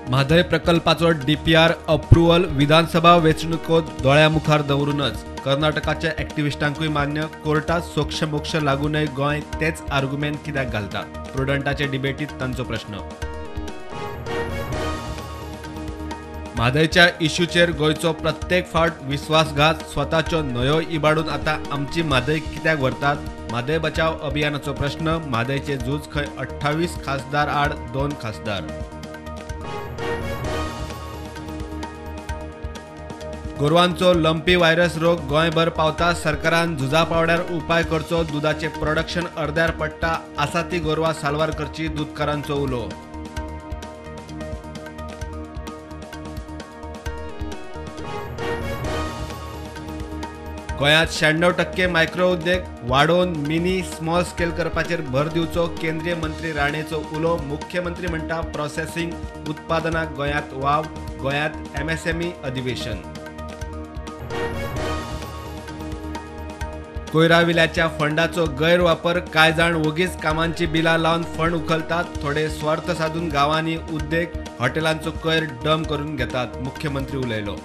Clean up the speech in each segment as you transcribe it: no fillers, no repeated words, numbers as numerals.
Mhadei प्रकल्पाचो DPR approval विधानसभा वेंचणुको दोळ्या मुखार दवरूनच कर्नाटकाच्या एक्टिविस्टांकूय मान्य. कोर्टात सोक्षमोक्ष लागूनय गोंय तेच आर्ग्युमेंट कित्याक घालता? प्रुडंटाचे डिबेटीत तांचो प्रश्न. म्हादयच्या इश्यूचेर गोंयचो प्रत्येक फावट विस्वासघात. स्वताच्यो न्हंयो इबाडून आतां आमची म्हादय कित्याक व्हरतात? म्हादय बचाव अभियानाचो प्रश्न. म्हादयचे झूज खंय 28 खासदार आड 2 खासदार. गोरवांचो लंपी व्हायरस रोग गोंयभर पावता. सरकारान झुजा पावड्यार उपाय करचो. दुदाचें प्रोडक्शन अर्द्यार पडटा. आसा ती गोरवां साल्वार करची, दुदकारांचो उलो. गोंयांत 96% मायक्रो उद्देग वाडोवन मिनी स्मॉल स्केल करपाचेर भर दिवचो, केंद्रीय मंत्री राणेचो उलो. मुख्यमंत्री म्हणटा प्रोसेसिंग उत्पादनाक गोंयांत वाव. गोंयांत एमएसएमई अधिवेशन. कोयरा विल्याच्या फंडाचो गैरवापर. कांय जाण वोगीच कामांची बिलां लावन फंड उखलतात. थोडे स्वार्थ साधून गांवांनी उद्देग हॉटेलांचो कोयर डंप करून घेतात, मुख्यमंत्री उलयलो.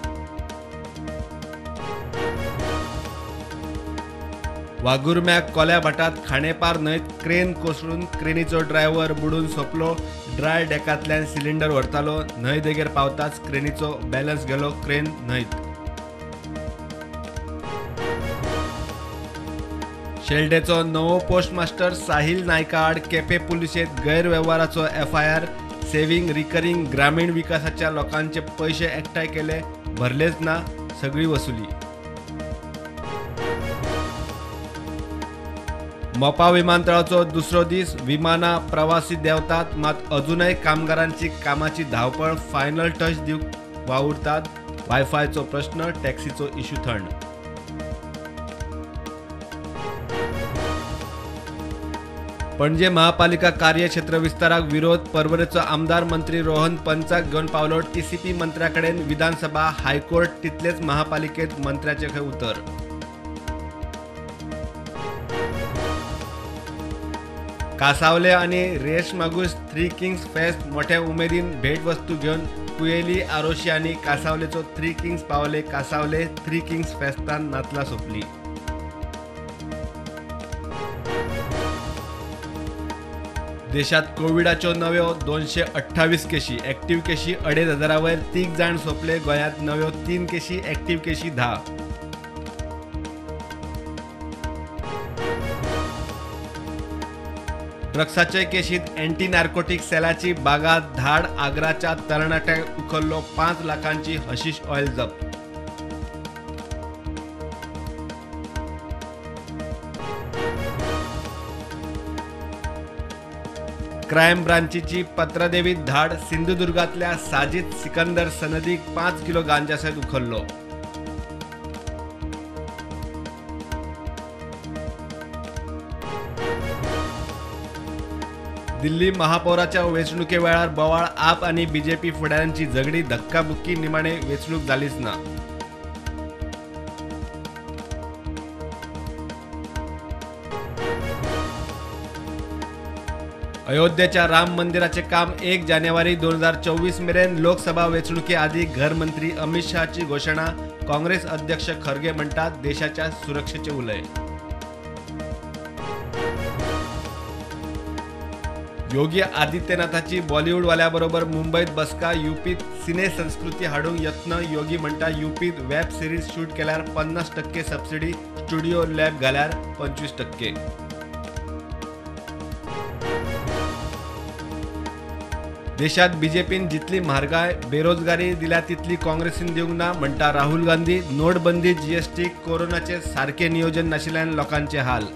वाघुर्म्या कोल्या भाटात खाणेपार न्हंयत क्रेन कोसळून क्रेनीचो ड्रायव्हर बुडून सोंपलो. ड्राय डेकांतल्यान सिलिंडर व्हरतालो. न्हंय देगेर पावताच क्रेनीचो बॅलन्स गेलो. क्रेन न्हंयत. शेल्डेचो नवो पोस्टमास्टर साहिल नायका आड केपें पुलिशेंत गैरवेव्हाराचो एफआयआर. सेव्हिंग रिकरिंग ग्रामीण विकासाच्या लोकांचे पयशे एकठांय केले, भरलेच ना, सगळी वसुली. मोपा विमानतळाचो दुसरो दीस. विमानां प्रवासी देंवतात, मात अजूनय कामगारांची कामाची धांवपळ. फायनल टच दिवंक वावुरतात. वायफायचो प्रश्न, टॅक्सीचो इश्यू थंड. पणजे महापालिका कार्यक्षेत्र विस्ताराक विरोध. पर्वरेचो आमदार मंत्री रोहन पंचाक घेवन पावलो टीसीपी मंत्र्याकडेन. विधानसभा हायकोर्ट तितलेच महापालिकेत मंत्र्याचें खंय उतर. कासावले आनी रेश मागूस थ्री किंग्स फेस्त मोठ्या उमेदीन भेटवस्तू घेवन कुयेली, आरोशी आनी कासावलेचो थ्री किंग्स पावले. कासावले थ्री किंग्स फेस्तान नातलां सोंपली. देशात कोविडाच्यो नव्यो 228 केशी, एक्टिव्ह केशी 2500 वयर. 3 जाण सोंपले. गोंयांत नव्यो 3 केशी, एक्टिव्ह केशी 10. ड्रग्साचे केशीत अँटी नार्कोटिक सेलाची बागात धाड. आग्राच्या तरणाट्याक उखल्लो. 5 लाखांची हशीश ऑयल जप्त. क्रायम ब्रांचीची पत्रादेवीत धाड. सिंधुदुर्गातल्या साजिद सिकंदर सनदीक 5 किलो गांजासयत उखल्लो. दिल्ली महापौराच्या वेंचणुके वेळार बोवाळ. आप आनी बीजेपी फुडाऱ्यांची झगडी, धक्काबुक्की. निमाणे वेंचणूक जालीच ना. अयोध्येच्या राम मंदिराचे काम 1 जानेवारी 2024 मेरेन. लोकसभा वेंचणुके आदी घरमंत्री अमित शहाची घोशणा. काँग्रेस अध्यक्ष खरगे म्हणटात देशाच्या सुरक्षेचे उलय. योगी आदित्यनाथाची बॉलिवूडवाल्याबरोबर मुंबईत बसका. युपीत सिने संस्कृती हाडूंक यत्न. योगी म्हणटा युपीत वेब सिरीज शूट केल्यार 50% सबसिडी, स्टुडिओ लॅब घाल्यार 25%. देशात बीजेपीन जितली म्हारगाय, बेरोजगारी दिल्या तितली काँग्रेसीन दिवंक ना, म्हणटा राहुल गांधी. नोटबंदी, जीएसटी, कोरोनाचे सारके नियोजन नाशिल्ल्यान लोकांचे हाल.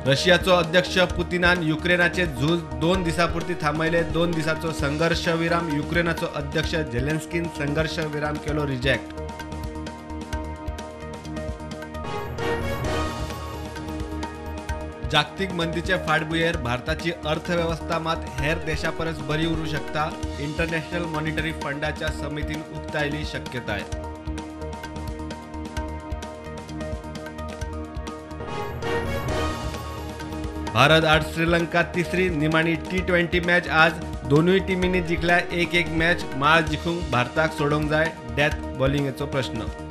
रशियाचो अध्यक्ष पुतिनान युक्रेनाचे झूज 2 दिसांपुरती थांबयले. 2 दिसांचो संघर्ष विराम. युक्रेनाचो अध्यक्ष झेलेन्स्कीन संघर्ष विराम केलो रिजेक्ट. जागतिक मंदीचे फाटभुंयेर भारताची अर्थवेवस्था मात हेर देशा परस बरी उरूं शकता, इंटरनॅशनल मॉनिटरी फंडाच्या समितीन उक्तायली शक्यताय. भारत आड श्रीलंका तिसरी निमाणी T20 match आज. दोनूय टिमींनी जिखल्या एक एक मॅच. माळ जिखूंक भारताक सोडोवंक जाय. डेथ बॉलिंगेचो प्रश्न.